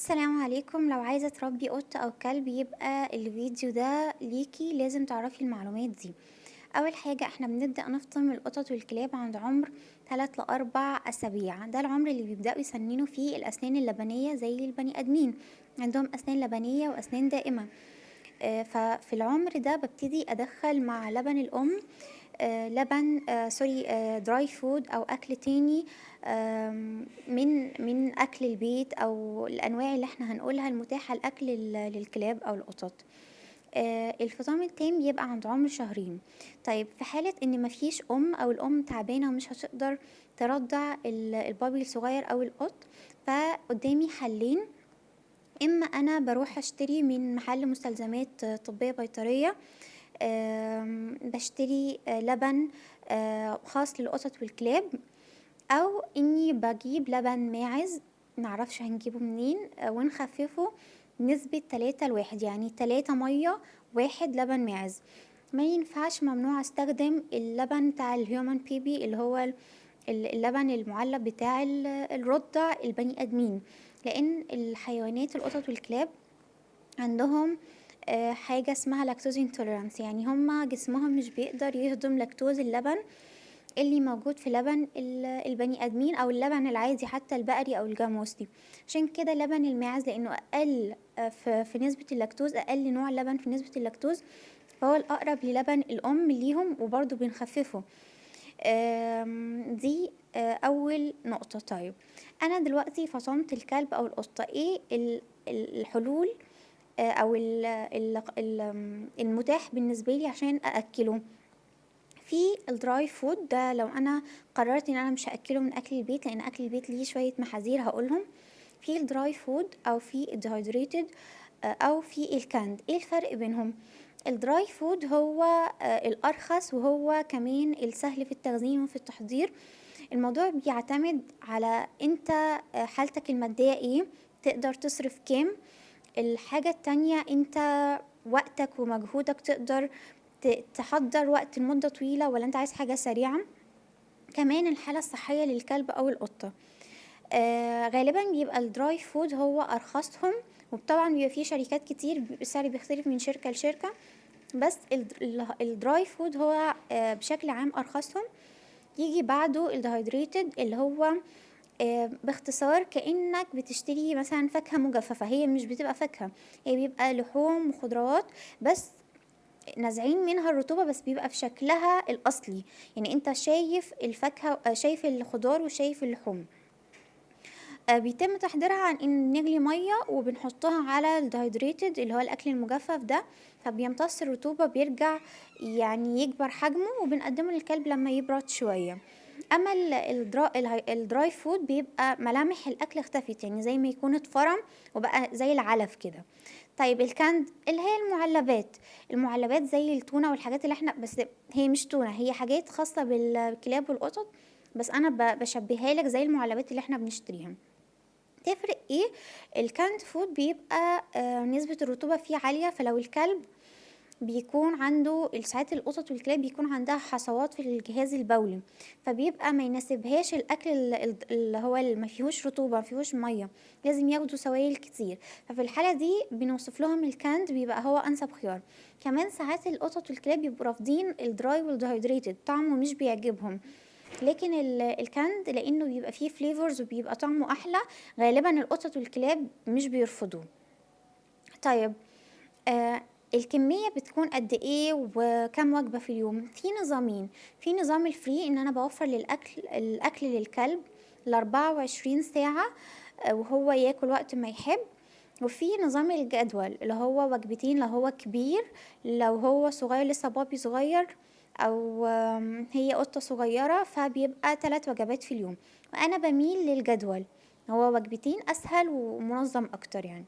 السلام عليكم. لو عايزة تربي قطة أو كلب يبقى الفيديو ده ليكي، لازم تعرفي المعلومات دي. أول حاجة، احنا بنبدأ نفطم القطط والكلاب عند عمر 3 ل4 أسابيع، ده العمر اللي بيبدأوا يسننوا فيه الأسنان اللبنية زي البني آدمين، عندهم أسنان لبنية وأسنان دائمة. ففي العمر ده ببتدي أدخل مع لبن الأم، لبن، sorry، dry food أو أكل تاني، من أكل البيت أو الأنواع اللي احنا هنقولها المتاحة الأكل للكلاب أو القطط. الفطام التام بيبقى عند عمر شهرين. طيب في حالة إن مفيش أم أو الأم تعبانة ومش هتقدر ترضع ال puppy الصغير أو القط، فقدامي حلين: إما أنا بروح أشتري من محل مستلزمات طبية بيطرية، بشتري لبن خاص للقطط والكلاب، أو إني بجيب لبن ماعز معرفش هنجيبه منين، ونخففه نسبة 3 ل1، يعني 3 مية 1 لبن ماعز. ما ينفعش، ممنوع استخدم اللبن بتاع ال human baby اللي هو اللبن المعلب بتاع الرضع البني ادمين، لان الحيوانات القطط والكلاب عندهم حاجة اسمها lactose intolerance، يعني هما جسمهم مش بيقدر يهضم لاكتوز اللبن اللي موجود في لبن البني ادمين او اللبن العادي حتى البقري او الجاموسي. عشان كده لبن الماعز لانه اقل في نسبة اللاكتوز، اقل نوع لبن في نسبة اللاكتوز، فهو الاقرب للبن الام ليهم، وبرضو بنخففه. دي اول نقطة. طيب انا دلوقتي فطمت الكلب او القطة، ايه الحلول، او المتاح بالنسبة لي عشان اأكله؟ في ال dry food، ده لو انا قررت ان انا مش هاكله من اكل البيت، لان اكل البيت ليه شوية محاذير هقولهم. في ال dry food او في ال dehydrated او في ال canned. ايه الفرق بينهم؟ ال dry food هو الارخص وهو كمان السهل في التخزين وفي التحضير. الموضوع بيعتمد على انت حالتك المادية ايه، تقدر تصرف كام. الحاجة التانية، انت وقتك ومجهودك، تقدر تحضر وقت لمدة طويلة ولا انت عايز حاجة سريعة. كمان الحالة الصحية للكلب او القطة. غالبا بيبقى ال dry food هو ارخصهم، وطبعا بيبقى فيه شركات كتير، السعر بيختلف من شركة لشركة، بس ال dry food هو بشكل عام ارخصهم. يجي بعده ال dehydrated اللي هو باختصار كأنك بتشتري مثلا فاكهة مجففة، هي مش بتبقى فاكهة، هي بيبقى لحوم وخضروات بس نازعين منها الرطوبة، بس بيبقى في شكلها الأصلي، يعني انت شايف الفاكهة، شايف الخضار وشايف اللحوم. بيتم تحضيرها عن ان نغلي مية وبنحطها على ال dehydrated اللي هو الاكل المجفف ده، فبيمتص الرطوبة، بيرجع يعني يكبر حجمه، وبنقدمه للكلب لما يبرد شوية. اما ال dry food بيبقى ملامح الاكل اختفت، يعني زي ما يكون اتفرم وبقى زي العلف كده. طيب ال canned اللي هي المعلبات، المعلبات زي التونة والحاجات اللي احنا، بس هي مش تونة، هي حاجات خاصة بالكلاب والقطط، بس انا بشبهها لك زي المعلبات اللي احنا بنشتريها. تفرق ايه؟ ال canned food بيبقى نسبة الرطوبة فيه عالية، فلو الكلب بيكون عنده، ساعات القطط والكلاب بيكون عندها حصوات في الجهاز البولي، فبيبقى ما يناسبهاش الاكل اللي هو اللي ما فيهوش رطوبه، ما فيهوش ميه، لازم ياخدوا سوائل كتير. ففي الحاله دي بنوصف لهم ال canned، بيبقى هو انسب خيار. كمان ساعات القطط والكلاب بيبقوا رافضين ال dry وال dehydrated، طعمه مش بيعجبهم، لكن ال canned لانه بيبقى فيه flavors وبيبقى طعمه احلى، غالبا القطط والكلاب مش بيرفضوه. طيب الكمية بتكون قد ايه وكم وجبة في اليوم؟ في نظامين: في نظام ال free، ان انا بوفر الاكل للكلب ال24 ساعة، وهو ياكل وقت ما يحب، وفي نظام الجدول اللي هو وجبتين لو هو كبير، لو هو صغير لسه puppy صغير او هي قطة صغيرة فبيبقى 3 وجبات في اليوم. وانا بميل للجدول، هو وجبتين اسهل ومنظم اكتر يعني.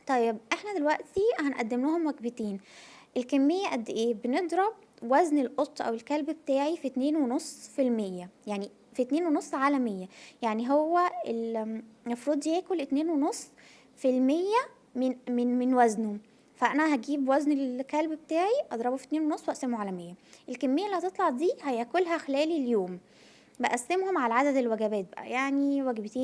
طيب احنا دلوقتي هنقدم لهم وجبتين، الكمية قد ايه؟ بنضرب وزن القط او الكلب بتاعي في 2.5%، يعني في 2.5 على 100، يعني هو المفروض ياكل 2.5% من وزنه. فانا هجيب وزن الكلب بتاعي اضربه في 2.5 واقسمه على 100، الكمية اللي هتطلع دي هياكلها خلال اليوم. بقسمهم على عدد الوجبات بقى، يعني وجبتين.